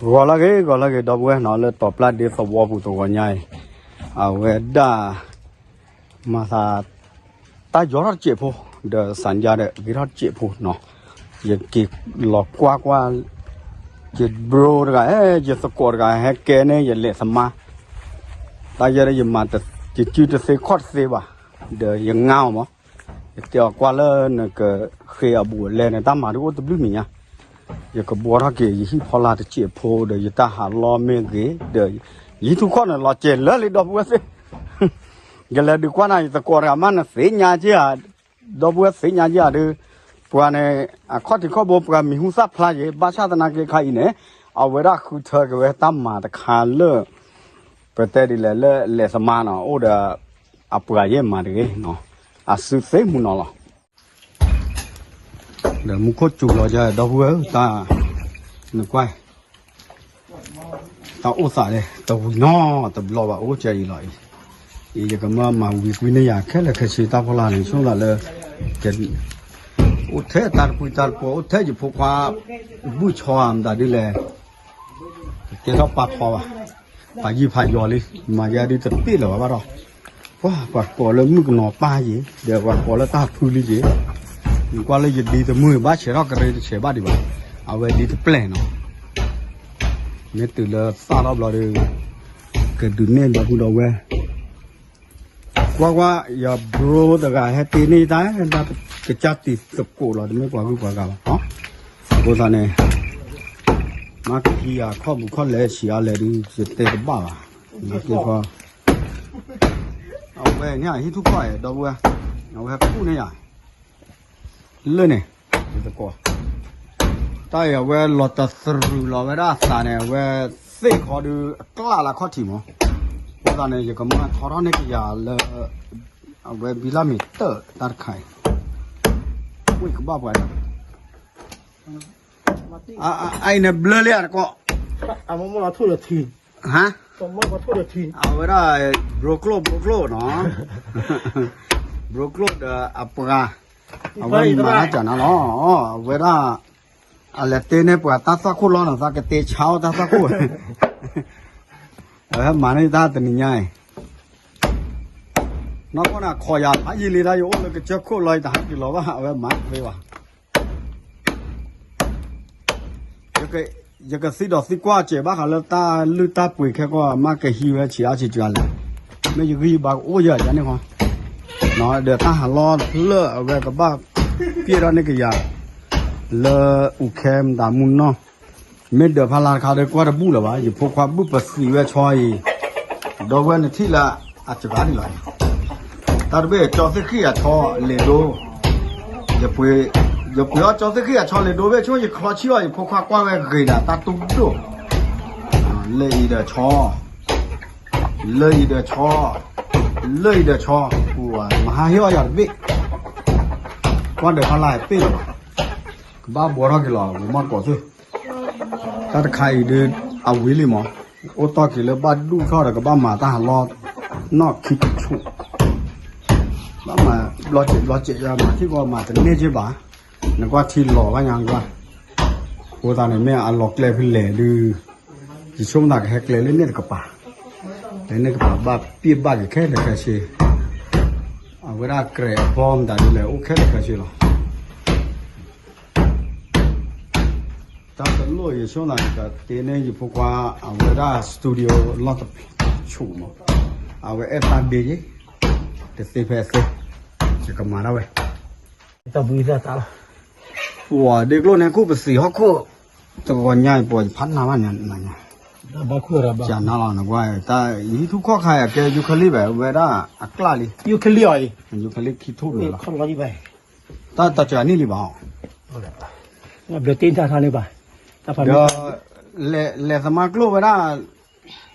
ဂီၤလၢဂ့ၤ ဂီၤလၢဂ့ၤ ဒီပုၢ်ဝဲၢ်နီၤ လၢတီၤပျၢ်ဒ့သဝီပူၤတဂီၤညါအံၤ, အဝဲဒၣ် မၤသး တၢ်ယီၤထီၣ်တစဲးဖိ ဒီးစၣ်ယါဒီးဂ့ၤထီၣ်တစဲးဖိနီၤ, ယက့ၤလီၤကွၢ်ကွၢ် ယ bro တဂၤ ဟဲ ယသကိးတဂၤ ဟဲကဲန့ၢ်ယလဲၤသမါ, တၢ်ယဲဒီးယမၤ ယစုတသ့ခီၣ်တသ့ဘၣ်, ဒီးယငါအီၤမး ယတဲအီၤကွၢ်လၢနကဃ့အဘူးအလဲန့ၣ် တၢ်မၤဒုးအိၣ်တဘျုးမံၤညါ, ယကဘှီထီၣ်က့ၤယဟံၣ်ဖီလာ်တစဲးဖိဒီး ယတၢ်ဟးလီမ့ၢ်ဂ့ၤ ဒီး ယဟံၣ်ထူၣ်ခီၣ်န့ၣ် လီၤစဲၤလၢာ်လံ ဒီပုၢ်ဝဲၢ်သ့ၣ်, ယလဲၤဒုးကွၢ်နၤ ယသကိးတဂၤမး နသ့ၣ်ညါက့ၤဧါ, ဒီပုၢ်ဝဲၢ်သ့ၣ်ညါက့ၤဧါဒီး ပှၤန့ၣ် အခီၣ်ထံးခီၣ်ဘိ ပှၤမံၤဟူသၣ်ဖျါက့ၤ ဘၣ်ဆၣ်သနာ်က့ခါအံၤန့ၣ် အဝဲဒၣ်ဃုထၢက့ၤဝဲတၢ်မၤတခါလၢ ပတဲဒ်လဲၣ်လၢ လဲၤသမါနီၤ အိၣ်ဒီး အပှၤယဲၢ်မၤတဂ့ၤနီၤ, အစုသ့မုၢ်နီၤလီၤ. ဒီးမူခိၣ်စူၤလီၤယၤ ဒီပုၢ်ဝဲၢ်ဧၢ တၢ် နကွၢ် တၢ်အိၣ်သးလဲၣ် တဝံၤနီတဘျီဘၣ် အိၣ်ကဲအံၤလီၤအံၤ, အံၤယကမၢမၤဝံၤကွံာ်န့ၢ်ယၤခဲလၢာ်ခဲဆ့ တၢ်ဖီလာ်န့ၣ် ဆိသးလၢ အိၣ်ထဲတၢ်တပှံၤတၢ်တပှီၤ အိၣ်ထဲယဖိခွါ ဘုၣ်ဆီဧါ မတၤဒ်လဲၣ် ကဲထီၣ်ပာ်ထီဘၣ်, ဖးယံာ်ဖးယီၤလံ မၤယဲဒုးတပ့ၢ်လၢၤဘၣ်ဘၣ်ဒီး, ပှၤ ပှၤကိးလၢမုၣ်ကနီၤပၢ်ယံၤ ဒီးပှၤကိးလၢတၢ်ဖုလံယံၤ, နကွၢ်လၢယဒံတမုၢ်ဘၣ်ဆဲးထီၣ်ကရၢတဆဲးဘၣ်ဒံးဘၣ်, အဝဲဒံတပျဲၢ်နီၤ, မ့ၢ်တုၤလၢသၣ်ထီၣ်ဘျီဒီး ကဒုးနဲၣ်ဒီပုၢ်ဒီဝဲၢ် ကွၢ်ကွၢ် ယ bro တဂၤဟဲတ့န့ၢ်တၢ် ကစၢ်တံၤသကိးလီၤ တမ့ၢ်ပှၤဂုၤပှၤဂၤဘၣ်, အဃိသတးန့ၣ် မ့ၢ်ကဟံးယၤခီၣ်ပူၤခီၣ်လဲၤဆံးအါလဲၣ်ဒုး ယတဲတဘၣ်ဘၣ်, အဝဲန့ၣ်ဟံၣ်ထူၣ်ခီၣ်အံၤ ဒီပုၢ်ဝဲၢ် အဝဲဟဲကူၣ်န့ၢ်ယၤ လၢန့ၣ် ယသကိး တၢ်အံၤအဝဲလီၤတသရူးလီၤဝဲဒၣ်အသးန့ၣ် အဝဲသ့ၣ်ခီဒုးအကျၣ်လၢခီၣ်ထံးမး, အဃိသတးန့ၣ် ယကမၢထီထီၣ်န့ၢ်ကယၤလၢ အဝဲဘံလၢ်မ့ၢ်တၢၢ်တၢ်တခါအံၤ, ဝ့ၢ်ကဘၣ်ပှၤန့ၣ် အအံၤန့ၣ်ဘျၢလံအတကိး ဟါ အဝဲဒၣ် ဘြိကျိ ဘြိကျိနီၤ ဘြိကျိဒီးအပှၤ အဝဲမၤတၢ်ကၢ်နၤလီၤ အဝဲဒၣ် အလဲၤတ့န့ၢ်ပှၤတၢ်သွၣ်ခိၣ်လီၤနီၤ သးကတ့ဆါအီၣ်တၢ်သွၣ်ခိၣ် အဝဲမၤန့ၢ်တၢ်တနံၤညါအံၤ နီၢ်ကီၢ်န့ၣ် ခိးယၤဖးယံာ်လံ တၢ်ယအိၣ်လၢကစၢၢ်ခိၣ်လီၤ ယတဟးက့ၤလီၤဘၣ် အဝဲမၤတသ့ဘၣ် ယကသံဒီးသံကွၢ်စဲးဘၣ်ဃးလၢတၢ်လုၢ်တၢ်ပှ့ၤခဲကီၢ် မ့ၢ်ကဟံးဝဲဆံးအါဆံးစှၤလဲၣ်, မ့ၢ်ယဂံၢ်ယဘါကအိၣ်ယၤယၤန့ၣ်ဃီ, ဒီးတၢ်ဟးလီၢ်လၢအဝဲကဘၣ်ပျဲၢ်ထီၣ်န့ၢ်ကယၤ လၢအူခဲမတၤမုၢ်နီၢ် မ့ၢ်ဒၢးဖးလၢ်တခါဒီးကွၢ်တဘူၣ်လၢၤဘၣ်, ယဖိခွါဘုၣ်ပသံးဝဲဆီအံၤ, ဒီပုၢ်ဝဲၢ်နထံၣ်လၢအစှၤဒ်လီၤ, တၢ်တဘ့ၣ်ကၠီသ့ၣ်ဃံၣ်အဆီလ့ၤဒိ, ယပှ့ၤအီၣ်ကၠီသ့ၣ်ဃံၣ်အဆီလ့ၤဒိဘ့ၣ်ဆိ ယချီဆံၣ်အီၤ ယဖိခွါကွၢ်ဝဲဂ့ၤဒၣ်တၢ်တူၢ်ဒိၣ်, လၢအံၤဒီးဆီ လၢအံၤဒီးဆီ, လၢအံၤဒီးဆီ, မဟါဟ့ၣ်အီၣ်ယၤတဘ့ၣ်, ကွၢ်ဒၢးဖးလၢ်ပ့ၢ်လီၤဘၣ်, ကဘၣ်ဘှီထီၣ်က့ၤလီၤ ဝံၤမီၢ်ကိးသ့ၣ်, တၢ်တခါအံၤဒုး အဝံၤလံမး, အိၣ်တီၢ်က့ၤလၢဘၣ်ဒူၣ်ထီၣ်ဒီးကဘၣ်မၤတၢ်ဟးလီၢ်, နီၢ်ခံကဆူၣ်, ဘၣ်မၤဘျီစဲးဘျီစဲးယၤ မၤထံၣ်ကီးမၤတန့ၢ်က့ဘၣ်, နကွၢ်ထံလီၤဘၣ်ညါကွၢ်, အဃိသတးန့ၣ်မ့ၢ်အလီၤကျဲဖဲလဲၣ်ဒုး ယဆိကမိၣ်သးကဟဲကျဲလၢန့ၣ်တကပၤ, လၢန့ၣ်တကပၤဘၣ်ပ့ၢ်ဘၣ်က့ၤခဲလၢာ်ခဲဆ့, အဝဲဒၣ်ကြဲးအဘီမတၤဒ်လဲၣ် အိၣ်ခဲလၢာ်ခဲဆ့လီၤ. တၢ်တလိၣ်ယဆိကမိၣ်သး ယကတ့န့ၢ်ယဖိခွါ အဝဲဒၣ် studio လီၢ်တဆူၣ်မး, အဝဲအဲၣ်တၢ်ဒ့ယ့ၣ်, တသ့ဖဲအသ့, ယကမၤဒၣ်ဝဲ ပှၤဒ့ကျိၣ်န့ၣ် ခိၣ်ပသံးဟီၣ်ခိၣ်, တဂီၤညါအံၤပှၤဖးနၤဘၣ်ညါ, ကနၤလီၤနကွၢ်, တၢ်ယဟံၣ်ထူၣ်ခီၣ်ခါအံၤ အကဲယူခလံၣ်ဘၣ် ဝဲဒၣ်အကျၣ်လံ, ယူခလံၣ်ခံထူၣ်န့ၣ်လီၤ, တၢ်တစှၤန့ၢ်လံဘၣ်, ဒီး လဲၤသမါကျိၣ်ဝဲဒၣ်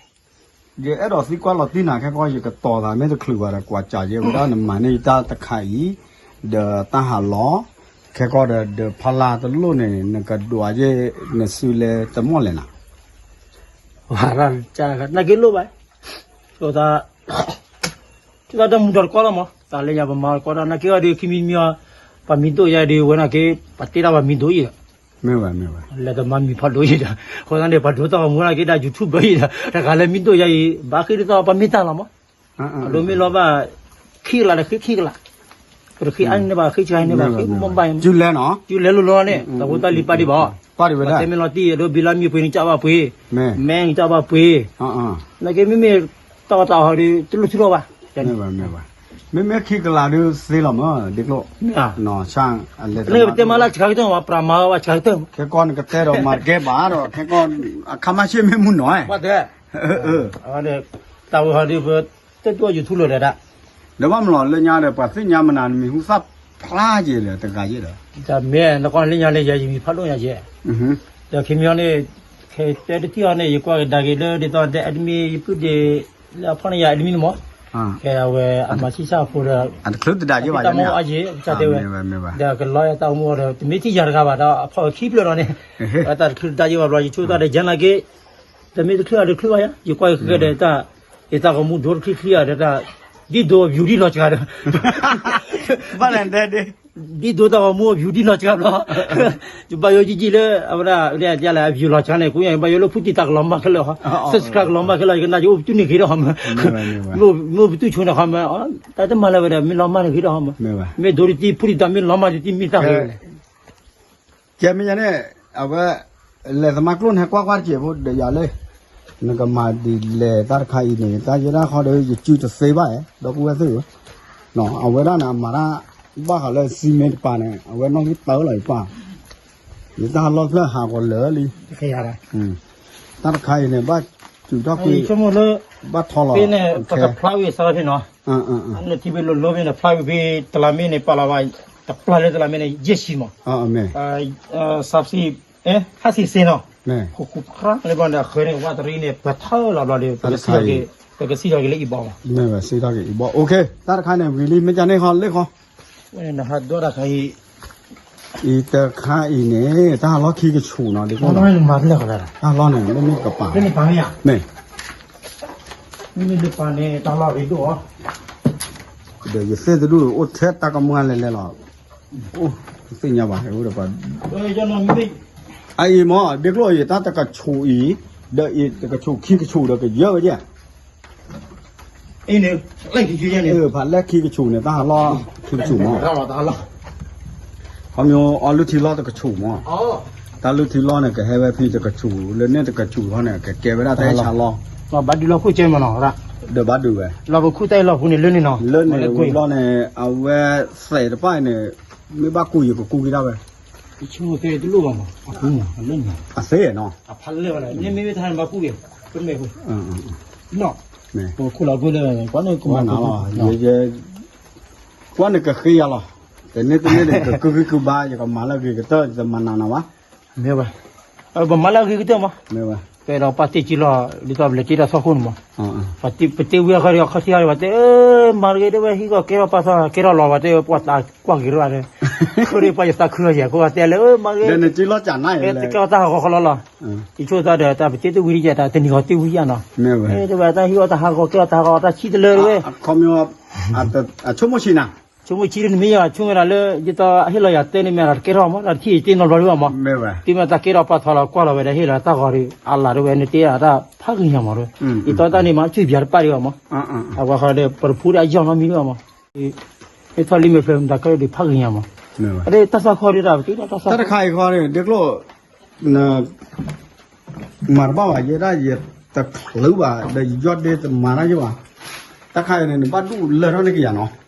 ယအဲၣ်ဒိးသံကွၢ်လီၤတံၢ်နၤခဲကီၢ် ယကတီၤသးမ့ၢ်တချုးဘၣ်ဒီး ကွၢ်စးယဲဝဲဒၣ်နမၤန့ၢ်ယတၢ်တခါအံၤ, ဒီးတၢ်ဟးလီၤ, ခဲကီၢ်ဒီး ဒီးဖးလၢ်တလိၣ်န့ၣ် နကဒွးယဲ နစုလဲၤတမီၢ်လဲၣ်နၤ, ဝဲဒၣ်နာ်က့လိၣ်ဘၣ်, တၢ်ဒီမူဒီတကီၢ်လီၤမး တၢ်လၢညါပမၤတကီၢ်ဒီး နာ်က့အီၤဒီး ခံမံၤမံၤအီၤ, ပှၤမံၤဒိၣ်ယဲဒီး ဝဲနာ်က့ ပှၤတ့တၢ်ပှၤမံၤဒိၣ်အံၤဒီး မ့ၢ်ဝဲ မ့ၢ်ဝဲ လဲၤတမၤမံၤဖးဒိၣ်အံၤဒီး အဃိသတးန့ၣ် ပှၤဒိသၣ်ဂီၤမူနာ်က့ဒီး YouTube ဘၣ်အံၤဒီး တဂၤလၢမံၤဒိၣ်ယါအံၤ ဘၣ်ဃ့ၢ်ဒ်သိးပှၤမ့ၢ်တၢ်လီၤမး, အဒိမ့ၢ်လီၤဘၣ် ခံကလးဒီးဃ့ၢ်ခံကလး, ပတဃ့ၢ်အါန့ၢ်ဘၣ် ဃ့ၢ်ဆါန့ၢ်ဘၣ် ဃ့ၢ်မ့ၢ်ဘၣ် ကၠူလဲၣ်နီၤ ကၠူလဲၣ်လိၤလိၤန့ၣ် တၢ်ဖိတၢ်လံၤပာ်ဒံးဘၣ်, ပာ်ဒံးဝဲဒၣ် တဲမ့ၢ်လီၤတံၢ် အဒိဘံလၢမံၤပှ့ၤန့ၣ်ကၠးဘၣ်ပှ့ၤ, မဲၢ်န့ၣ်ကၠးဘၣ်ပှ့ၤ, နာ်က့မ့မ့ၢ် တၢ်အီၣ်တၢ်အီဟီဒီး တလိၣ်ထုးထီၣ်ဘၣ်, မ့ၢ်ဝဲ မ့ၢ်ဝဲ, မ့မ့ၢ်ခံကလးဒုးသ့လီၤမး ဒ့ကျိၣ်, ဆၣ်အလဲၤ မ့ၢ်ပတဲမးလၢစှၤကတၢၢ်မး ပြးမၤ ဝဲစှၤကတၢၢ်, ခဲကီၢ်နကတဲဒီးမၤတကဲဘၣ်ဒီး ခဲကီၢ် အခါမးရှ့မ့ၢ်မုၢ်နီၤ, တၢ်ဝဲဟီဒုး ပတဲတူၢ်အီၤ YouTube လီၤဒီး ဒီးဘၣ်မနုၤလၢ ညါဒီး ပှၤသ့ၣ်ညါမနုၤ နမံၤဟူသၣ်ဖျါက့ၤလၢတဂၤယဲဒီး, တၢ်မ့ၢ်နကွၢ်လၢညါလၢယဲယမံၤဖးဒိၣ်ညါယဲ, ဒီးခံမံၤန့ၣ် ခဲတဲတထံၣ်အီၤန့ၣ် ယကွၢ်ကဒါက့ၤလၢ ဒ်သိးတဲ admin ယပုၢ်ဒ့ၣ် လၢအဖီၣ်န့ၢ်ယၤ admin မး, ခဲအဝဲအမၤဆံၣ်ဆၣ်ဖိဒီး အတချုးတဒါယဲဘၣ် တၢ်မ့ၢ်အီၤအါယဲ ကတဲဝဲ, ဒီးကလီယတၢ်အိၣ်မူဒီး တမ့ၢ်ထံၣ်ယၤတဂၤဘၣ်ဒီး အဖီၣ်ဝဲခံဖျၢၣ်ဒီးန့ၣ်, တၢ်တချုးတဒါယဲဘၣ်ဘျီ ယဆိကတၢ်ဒီး ယဲနာ်က့ တမ့ၢ်တချုးအတချုးဘၣ်ယၤ ယကွၢ်ယဃဲဒီးတၢ် ယတၢ်ဂီၤမူဒိတချုးချံအီၤဒီးတၢ် ဒ်ဒိ view ဒ်လီၤစှၤဒီး ဘၣ်လဲၣ်ဒဲဒဲ ဒ်ဒိတၢ်ဂီၤမူ view ဒ်လီၤစှၤဘျီ ယဘၣ်ယိၣ်ကံကံလၢ အဝဲဒၣ် လၢအ view လီၤစှၤန့ၣ် ကူယဘၣ်ယိၣ်လၢဖုတံၢ်တၢ်ကလီၤမၢ်ခဲလၢာ်ဟီ subscribe ကလီၤမၢ်ခဲလၢာ် ယကနၣ်ယအိၣ်ပတုာ်န့ၢ်ဂ့ၤဒီးဟီမး မ့ၢ်ပတုာ်ဆိန့ၣ်ဟီမး တၢ်တမၤလၢၤဝဲဒီး မ့ၢ်လီၤမၢ်န့ၣ်ဂ့ၤဒီးဟီမး မ့ၢ်ဒိတံၢ်ဖုတံၢ်တၢ်မ့ၢ်လီၤမၢ်တံၢ်မ့ၢ်တၢ်ဂ့ၤ ကဲမ့ၢ်ညါန့ၣ် အဝဲ လဲၤသမါကျိၣ်န့ၣ် ကွၢ်ကွၢ်တက့ၢ်ဖိဒီးယၤလၢ နကမၤဒ်လဲၣ်တၢ်တခါအံၤန့ၣ် တၢ်ယဲဒၣ်ဃီဒီး ယစုတသ့ဘၣ် ဒီပုၢ်ဝဲၢ်သ့ၣ်ဧၢ, အဝဲဒၣ်န့ၣ် အမၤတၢ် ဘၣ်ဃးလၢစံမ့ၢ်တပၤန့ၣ် အဝဲနီၣ်ဂံၢ်တၢလီၤယပၢ်, ယတၢ်လီၢ်ဖျၢၣ်ဟးဂီၤလၢာ်လံ, တၢ်တခါအံၤန့ၣ် ဘၣ်စူးထီၣ်ကွံာ် ဘၣ်ထီလီၤ ပကဖျါဝံၤစးဖဲနီၤ နထံၣ်ဖဲလိၤလိၤဖဲန့ၣ် ဖျါဝံၤဖဲတလးမ့ၢ်န့ၣ် ပာ်လီၤဘၣ် တပျၢ်လၢတလးမ့ၢ်န့ၣ် ယဲၢ်ဆံမး စးဆံ ဟးဆံစ့နီၤ ဃူဃူဖျါလၢဘျီန့ၣ် အဃၢၤန့ၣ် ဝၣ်တရံးန့ၣ် ပှၤထၢလီၤဘျီဒီး ပကစံၣ်ထီၣ်က့ၤ ပကစံၣ်ထီၣ်က့ၤလၢအံၤဘီမး မ့ၢ်ဝဲစံၣ်ထီၣ်က့ၤအံၤဘီ OK တၢ်တခါန့ၣ် ဝံၤလံ မ့ၢ်ကန့ၣ်ဃီလၢဃီ နဟးဒိတၢ်ခါအံၤ အံၤတခါအံၤန့ၣ် တၢ်ဟးလီၢ်ခံကဆူးနီၤ ဒ်သိး တၢ်ဟးလီၢ်န့ၣ် လၢမ့ၢ်ကပၤ မ့ၢ် မ့မ့ၢ်လၢပၤန့ၣ် တၢ်လီၢ်ရ့ဒိၣ်အီၤ ဒီးယသ့ၣ်တဒူၣ်အိၣ်ထဲတၢ်ကမွါလဲၤလဲၤလီၤ အိၣ် သ့ၣ်ညါဘၣ် ဟဲအိၣ်ဒီးပှၤ အအံၤမ့ၢ် ဒ့ကျိၣ်အံၤ တၢ်တကဆူးအံၤ ဒီးအံၤတကဆူးခံကဆူးဒီးကယၢဝဲဒၣ် အံၤန့ၣ် ဖးလဲၢ်ခံကဆူးန့ၣ် တၢ်ဟးလီၢ်ခံကဆူးမး ခီမ့ၢ်အီလုၢ်ထံလီၢ်တကဆူးမး တၢ်လုၢ်ထံလီၢ်န့ၣ် ကဟဲဝဲဖဲတကဆူး လၢန့ၣ်တကဆူးဟီန့ၣ် ကကဲဝဲဒၣ်တၢ်ဟဲဆါလီၢ် ဘၣ်ဒုးလီၢ်ခိၣ်ကဲမးနီၤ ဒီးဘၣ်ဒုးဝဲ လီၢ်ပခူၣ်တၢ်အံၤလီၢ်ပူၤန့ၣ်လၢန့ၣ်နီၤ လၢန့ၣ်ဝံၤလီၢ်န့ၣ် အဝဲသဲးတပၣ်အံၤန့ၣ် မ့ၢ်ဘၣ်ကူးယကကူးက့ၤဒၣ်ဝဲ အသ့နီၤ ကွၢ်နကဃ့ယၤလီၤ တန့ၢ်တန့ၢ်န့ၣ် ကကုၢ်ကုၢ်ကုၢ်ဘါ ယကမၤလၢအဂ့ၤကတၢၢ် ယတမၤနးနးဘၣ် မ့ၢ်ဝဲ ပမၤလၢအဂ့ၤကတၢၢ်မး မ့ၢ်ဝဲ ကဲဒီးပာ်တ့ၢ်ကံလီၤ ဒ်သိးပလဲၤတ့ၢ်တၢ်ဆီခိၣ်န့ၣ်မး ပတ့ဝံအခီဒီး အခီၣ်ထံးခီဒီး ပှၤတဲ မၤတဂ့ၤတဲဝဲ ဟံၣ်ကီၢ်ကဲထီၣ်ပာ်ထီၣ် ကဲထီၣ်လီၤ ပှၤတဲ ပှၤသးကွၢ်ဂ့ၤရၣ်တဲ ခိၣ်ဒီးပှၤယသးခုလီၤယဲ ခိၣ်ပှၤတဲလၢ မၤတဂ့ၤ ကဲထီၣ်တၢ်ဟးဂီၤဃီလီၤလီၤ ယဆိကမိၣ်သးဒီး တၢ်ပတ့တဝံၤယဲ တၢ်တနံၤဃီတ့ဝံၤယဲနီၤ တဲဝဲတၢ်ဟံၣ်အီၣ်တၢ်ဟးဂီၤ ကဲထီၣ်တၢ်ဟးဂီၤ တၢ်ဆံတလၢဝဲ ဆိကမိၣ်ဆံးနၤ ဆိကမိၣ်ဆံးလၢနမ့ၢ်ယၤ ဆိကမိၣ်ဝဲဒၣ်လၢ ဒ်သိးဟ့ၣ်လီၤယၤတဲန့ၣ်မ့ၢ်ဒီး တကဲထီၣ်မး တၢ်တထံၣ်ယတ့နီတဘျီဒံးဘၣ်မး တုၤမ့ၢ်တၢ်ကဲထီၣ်ပာ်ထီၣ်လီၤကွၢ်လီၤဝဲဒီး ဟ့ၣ်လီၤတၢ်ဂီၤဒီး အလၢ်တဝဲ နတဲအတၢ်ဖးဂ့ၤညါမး ဒ်သိးတၢ်န့ၣ်မး အစုပျၤတပာ်ဒံးဘၣ်မး အဝဲဃီဒီး ပတဖူဒီးအယီၢ်နီတမံၤဒံးဘၣ်မး မ့ၢ်ထီၣ်လံမ့ၢ်ဖျၢၣ် မတၤကဲဒီးဖးဂ့ၤညါမး တၢ်တခါအံၤဃီဒီး ဒ့ကျိၣ် မၤတဘၣ်ဘၣ် ယဲဒၣ်ယတချုးဘၣ် ဒီးယယီၢ်ဒ့တမၤတၢ်ယဘၣ် တၢ်တခါအံၤန့ၣ် နဘၣ်ဒူၣ်လၢထီၣ်န့ၢ်ကယၤနီၤ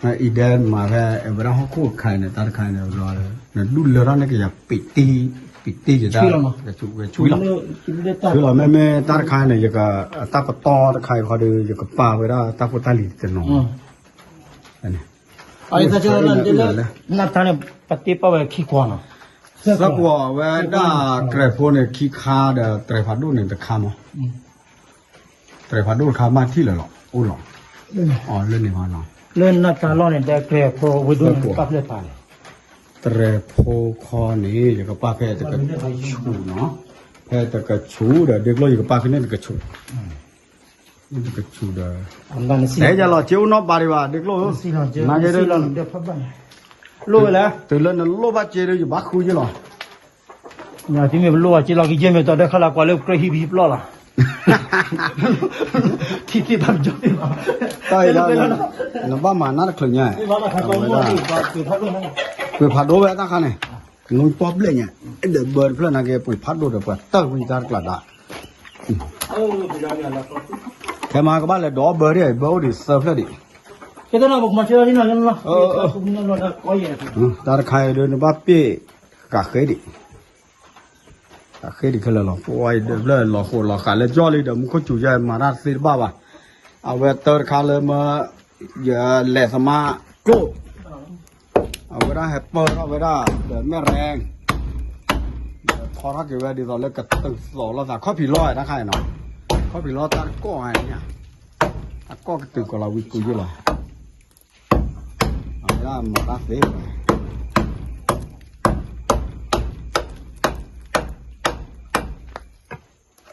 အံၤဒဲမၤဖဲ အဝဲဒၣ်ဟီၣ်ခိၣ်တခါအံၤန့ၣ် တၢ်တခါအံၤန့ၣ် နဒူၣ်လၢထီၣ်န့ၢ်ကယၤ ပ့းတ့ၢ် ပ့းတ့ၢ်ယတၢ် ဝဲဆူလီၤ ဆူလီၤ မ့မ့ၢ် တၢ်တခါအံၤန့ၣ် ယက တၢ်ပတီၢ်တခါအံၤဃီဒီး ယကပာ်ဝဲဒၣ်တၢ်ဖိတၢ်လံၤတနီၤ နတၢ်န့ၣ် ပတ့ပာ်ဝဲခံကွီၤနီၤ သၢကွီၤဝဲဒၣ်တြဲၤဖိန့ၣ်ခံခါဒီး တြဲၤဖးဒိၣ်န့ၣ်တခါမး တြဲၤဖးဒိၣ်တခါမးထံၣ်လၢာ်လီၤ အိၣ်လီၤ အီၤလၢန့ၣ်ဟီနီၤ လၢနတၢ်လီၢ်န့ၣ် တြဲၤဖိဝဲဒိၣ်န့ၣ် ပာ်ဖျါပာ်လဲၣ် တြဲၤဖိခီန့ၣ် ယကပာ်ဖဲတကဆူးနီၤ ဖဲတကဆူးဒီး ဒ့ကျိၣ်ယကပာ်ဖဲန့ၣ်တကဆူး တကဆူးဒီး ဟဲယၤလီၤ စ့အိၣ်နီၣ်ဘးဒံးဘၣ် ဒ့ကျိၣ်ဧၢ နာ်က့ဒ် လိၣ်ဝဲလဲၣ် တုၤလၢနလိၣ်ဘၣ်စ့ဒီး ယဘၣ်ဃုယ့ၢ်လီၤ သုမ့ၢ်ပလိၣ်ဘၣ်က့လီၤကယဲၢ်မ့ၢ်တီဒၢခါလၢကွၢ်လၢကြၢးဟံၣ်ပဟံၣ်ပလီၢ်လီၤ, ထံၣ်သ့ၣ်တၢ်ပကၠီသ့ၣ်လီၤ, တၢ်အံၤဒၣ် နဘၣ်မၤနၢ်တချုးညါ, အဝဲဒၣ် ပှ့ၤဖးဒိၣ်ဝဲတၢ်ခါန့ၣ်, နပီၣ်ဘျဲၣ်ညါ, အဲၣ်ဒိးဘၢတဖျၢၣ်နာ်က့ ပှ့ၤဖးဒိၣ်ဒီးပှၤတၢၢ်ဝံတၢ်တကျးဒၣ်, ခဲမၤကဘၣ်လဲၤဒိးဘၢဒံး ဘၢအိၣ်ဒံးသၢဖျၢၣ်ဒံး, တၢ်တခါအံၤဒုး နဘၣ်ပ့ၢ်ဃာ်ဃ့ဒံး, ဃာ်ဃ့ဒံးခဲလၢာ်လီၤ, ပဝဲအံၤဒုးဖျၢၣ်လီၤဃိးလီၤဃာ်လၢကၠီလံဒီး မူခိၣ်စူၤယဲမၤတၢ်သ့တဘၣ်ဘၣ်, အဝဲတၢ်တခါလၢမၢ ယလဲၤသမါကျိၣ်, အဝဲဒၣ်ဟဲပၢၢ်ထီၣ်ဝဲဒၣ် ဒီးမဲၣ်ရဲၣ်, ဒီးထီထီၣ်က့ၤဝဲဒ်သိးလၢကတုၤသိးလိာ်သး ခီၣ်ဖံးလီၤတၢ်ခါအံၤနီၤ, ခီၣ်ဖံးလီၤတၢ်ကီၢ်အံၤန့ၣ်, အကီၢ်ကတုၤကီးလီၤဝံၤကုယ့ၢ်လီၤ,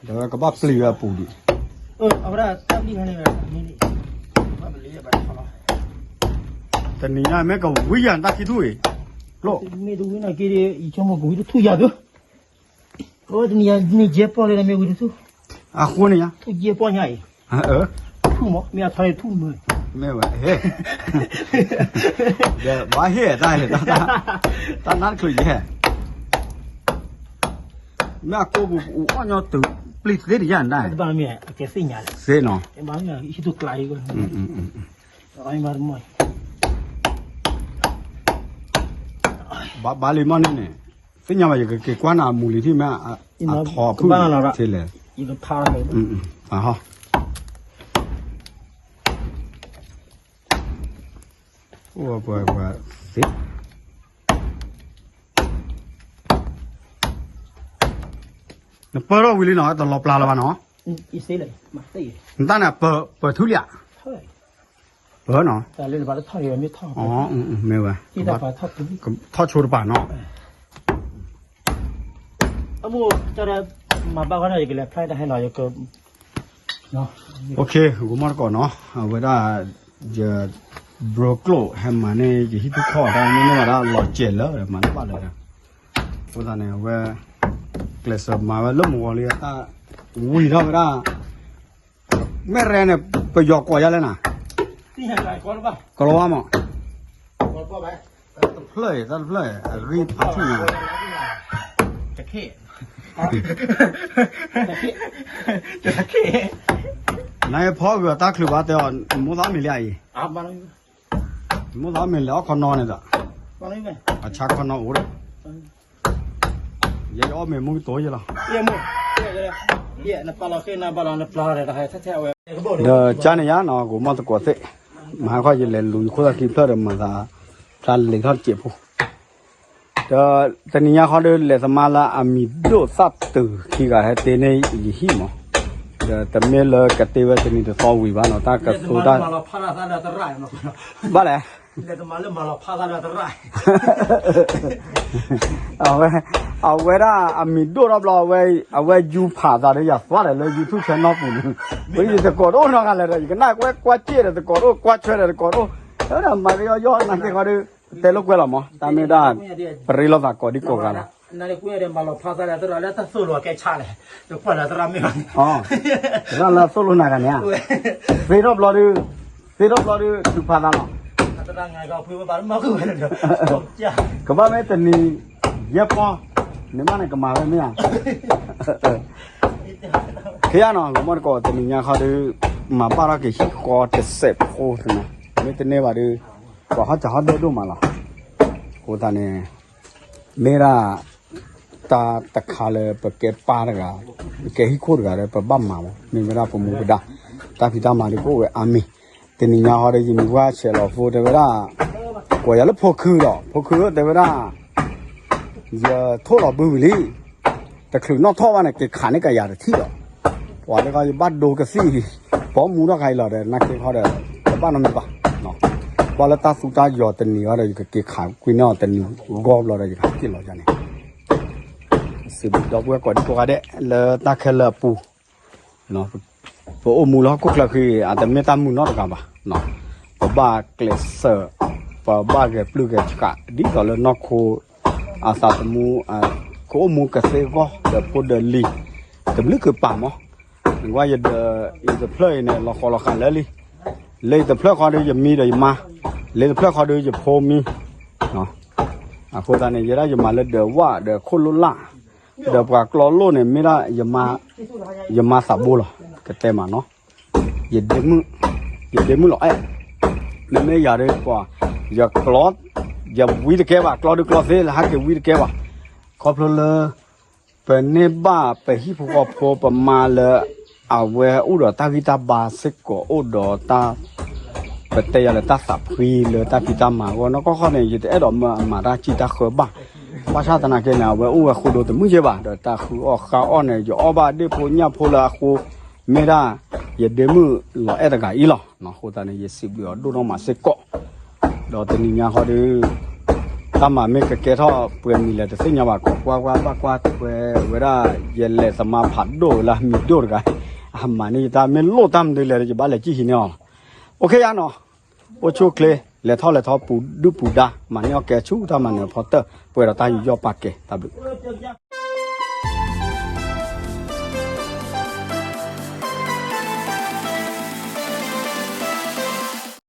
အဝဲဒၣ်မၤတၢ်သ့ဝဲ ဒီးကဘၣ်ပျံၤဝဲအပူၤဒံး, တနံၤညါမ့ၢ်ကဝံယၤတၢ်ခံထူၣ်အံၤ, ကျိၣ်, မ့ၢ်တဝံနာ်က့ဒီး ယဆိကမိၣ်ကဝံတထူၣ်ယၤသု, တနံၤညါမ့ၢ်ယဲၢ်ပီၢ်လၢမ့ၢ်ဝံတထူၣ်, အဃိန့ၣ်ညါ, ထူၣ်ယဲၢ်ပီၢ်ညါအံၤ, ထူၣ်မး မ့ၢ်အထီန့ၣ်ထူၣ်မုာ်, မ့ၢ်ဝဲ, ဒီးဘၣ်ဟ့ၣ်တၢ်, တၢ်နါတချုးယဲၢ် မ့ၢ်အကိးပူၤအူအီၣ်ညီတုၤပျံၤသ့တယၢ်နဒၣ်, သ့နီၤ, ဘၣ်လံမီၢ်န့ၣ်န့ၣ်, သ့ၣ်ညါဘၣ် ယကက့ၤကွၢ်နၤအမူလံထံၣ်မ့ၢ်, အထီဖုၣ်, လဲၣ်, အိၣ်ပှၤပှၤသ့ နပၢၢ်ထီၣ်ဝံၤလံနီၤ တလီၤပျၢ်လၢၤဘၣ်နီၤ, နတၢ်န့ၣ်ပၢၢ်ထူလံဧါ, ပၢၢ်နီၤ, မ့ၢ်ဝဲ, ထီၣ်ဆိတပၤနီၤ, ဂိၤမီၢ်တကိးနီၤ အဝဲဒၣ် ယ ဘြိကျိာ်ဟဲမၤန့ၢ် ယဟံၣ်ဖိဃီၣ်တၢ်မ့ၢ်န့ၢ်ဝဲဒၣ်လီၤစဲၤလၢာ် မၤတဘၣ်လၢာ်ဒီး အဃိသတးန့ၣ် အဝဲ ကျဲးစၢးမၤဝဲလၢမုၢ်ဂီၤလံ တၢ်ဝံၤထီၣ်ဝဲဒၣ် မ့ၢ်ရဲန့ၣ် ပယီၤကိးယါလဲၣ်နၤ ကိးလီၤဝါမး တဖျၢၣ်အံၤ တၢ်တဖျၢၣ်အံၤ အဂံၢ်ဖးထူၣ်ညါ နဖီဂုာ်အတၢ်ချုးဘၣ်တဲအီၤ မိၢ်သးမ့ၢ်လံအံၤ မိၢ်သးမ့ၢ်လဲၤအီၣ်ခီနီန့ၣ်ဒီး အဆါခီနီအိၣ်ဒီး ယအီၣ်မ့ၢ်မူကတိၤယလီၤ ဒီးကါန့ၣ်ယါနီၤ ကမီၢ်သကိးသ့ၣ် မဟါခီယလဲၤလူၤယခိၣ်သၣ်ခံဖျၢၣ်ဒီး မၤသးဖျါလံာ်ထီၣ်တစဲးဖိ ဒီးတနံၤညါဃီဒီး လဲၤသမါလၢအမံၤဒိၣ်သၣ်တုၤခံဂၤဟဲတ့န့ၢ်ယဟံၣ်မး ဒီးတမ့ၢ်လၢကတ့ဝဲတနံၤတသီဝံၤဘၣ်နီၤ တၢ်ကသူတၢ် ဘၣ်လဲၣ် အဝဲဒၣ်အမံၤဒိၣ်ထီၣ်ဘျီ အဝဲယူၤဖးသးဒီးယၤသွါဒီးလၢ YouTube channel ပူၤန့ၣ် ဝဲယသကိးတအိၣ်နီတဂၤလၢၤဒီး ယကနၣ်ကွဲကွၢ်စ့ၣ်ဒီးသကိးတအိၣ် ကွၢ်ဆွဲဒီးသကိးတအိၣ် ဒီးမၤကယီယီနာ်က့ဃီဒီး ပတဲလိာ်ကွဲလီၤမး တၢ်မ့ၢ်ဒၣ် ပရ့လိာ်သးကိးဒံကိးဂၤလီၤ သရၣ်လၢသိၣ်လိကဲဆါလဲၣ် တကွၢ်လၢသရၣ်မ့ၢ်ဘၣ်န့ၣ် သ့ထီၣ်ဘျီဒုး သ့ထီၣ်ဘျီဒုး ထုးဖးသးလီၤ ကဘၣ်မ့ၢ်တနံၤ ယဲၢ်ပီၢ် န့ၣ်မးန့ၣ်ကမၤဝဲမ့ၢ်ဧါ ခ့ယါနီၤ ဂီၤမီၢ်တကိးတနံၤညါခီဒုး မၤဘၣ်ထီၣ်က့ၤဟံၣ်ဃီတစဲးဖိသနာ် မ့ၢ်တန့ၢ်ဘၣ်ဒုး ပှၤဟီၣ်စၢ်ဟီၣ်ဒၢဒိၣ်မးလီၤ အဃိသတးန့ၣ် မ့ၢ်ဒၣ် တၢ်တခါလၢပကဲပၢ်တဂၤ ပကဲဟံၣ်ခိၣ်တဂၤဒီး ပဘၣ်မၤမး မ့ၢ်ဝဲဒၣ်ပမူပဒါ တၢ်ဖံးတၢ်မၤဒုးကအိၣ်ဝဲအါမံၤ တနံၤညါဟီဒီး ယမံၤပှၢ်ဆဲးလီၤဖိတဲဝဲဒၣ် ကိးယၤလၢဖိခုဒီး ဖိခုတဲဝဲဒၣ် ယထိၣ်လီၤဘုဝံၤလံ တချုးနီၣ်ထီၣ်ဘၣ်န့ၣ် က့ၤခးန့ၢ်ကယၤတထံၣ်ဒီး ပှၤလၢခီယဘၣ်ဒိကသံၣ် ပိာ်မူထီၣ်ခါအံၤလီၤဒီး နာ်က့ခီဒီး တဘၣ်နီတမံၤဘၣ် ဘၣ်လၢတၢ်သူတၢ်ယီၤတနံၤဃီဒီး ယကက့ၤခးကွံာ်န့ၢ်အီၤတနံၤဂီၢ်ဘျီဒီး ယကဟးက့ၤလီၤယၤန့ၣ် စံးဘျုးဒီပုၢ်ဝဲၢ်ကိးဒံကိးဂၤဒဲး လၢတၢ်ခဲလၢာ်အပူၤ ပအိၣ်မူလၢဟီၣ်ခိၣ်ချၢဃံ အတမ့ၢ်တၢ်မုာ်နီတဂၤဘၣ် ပဘၣ်ကျဲးစၢး ပဘၣ်ဂဲၤပျုၢ်ဂဲၤဆှး ဒ်သိးလၢနီၢ်ခိ အသးသမူ အ ကအိၣ်မူကသ့အဂီၢ် ဒီးဖိဒီးလံၤ တဘျုးကပၤမး, နကွၢ်ယဒီး အံၤတဖျၢၣ်အံၤန့ၣ် လီၤဃီလီၤဃးလၢလံ, လၢအံၤတဖျၢၣ်ဃီဒီးယမံဒီးယမါ, လၢတဖျၢၣ်ဃီဒီးယဖိမံ, အဃိသတးန့ၣ် ယဲဒၣ်ယမၤလၢဒၢးဝၣ်ဒီးခိၣ်လိၣ်လၢ်, ဒီးပှၤကျီလိၣ်န့ၣ် မ့ၢ်ဒၣ် ယမါသးဘိလီၤ, ကတဲမးနီၤ, ယဒ့မုၣ်, ယဒ့မုၣ်လီၤအဲၣ်, မ့မ့ၢ်ယၤဒီးပှၤ, ယကျီ, ယဝံတကဲဘၣ်, ကျီဒုးကျီသ့လၢဟဲက့ၤဝံတကဲဘၣ်, ခီဖျိလၢ ပန့ၢ်ဘၣ်ပဟံၣ်ဖိဃီဖိ ပမါလၢ အဝဲအိၣ်ဒီးတၢ်ဂံၢ်တၢ်ဘါစ့ၢ်ကီး အိၣ်ဒီးတၢ်, ပတဲယၤလၢတၢ်သးဖှံလၢတၢ်ဖံးတၢ်မၤအဂီၢ်နီၢ်ကီၢ်ခီန့ၣ် ယတအဲၣ်ဒိးမၤတၢ်စံၣ်တၢ်ဃၢဘၣ်, ဘၣ်ဆၣ်သနာ်က့န့ၣ် အဝဲအိၣ်ဝဲဃိဒိတမုာ်ယဲၢ်ဘၣ် ဒီးတၢ်ဃုအီၣ်ဃုအီၣ်န့ၣ် ယအီၣ်ဘၣ်ဒ့ၣ်ဖိညၣ်ဖိလၢအဃိ, မ့ၢ်ဒၣ် ယဒ့မုၣ်လီၤအဲၣ်တဂၤအံၤလီၤ, အဃိသတးန့ၣ် ယစံးဘျုးအီၤဒိၣ်နီၢ်မးစ့ၢ်ကီး ဒီးတနံၤညါဃီဒီး တၢ်မၤမ့ၢ်ကကဲထီၣ်ပှဲၤမံၤလဲၣ်တသ့ၣ်ညါဘၣ် ကိးကွၢ်ကွၢ်ဘၣ်ကွၢ်ထွဲဝဲဒၣ် ယလဲၤသမါဖးဒိၣ်ဝဲလၢအမံၤဒိၣ်တဂၤ, အမၤန့ၢ်ယတၢ်မ့ၢ်လိၣ်တၢ်မနုၤလဲၣ် ယဘၣ်လဲၤကံၣ်ဟံးန့ၢ်အီၤလီၤ, အိၣ်ခ့ယါနီၤ, အိၣ်ဆူၣ်အိၣ်ချ့, လဲၤထီၣ်လဲၤထီပူၤဒုၣ်ပူၤဒါ မၤန့ၢ်အီၣ်ကဲဆူတၢ်မၤနၢၤဖီတၢၢ် ပှဲၤဒီးတၢ်ယူးယီၣ်ပာ်ကဲ တၢ်ဘျုး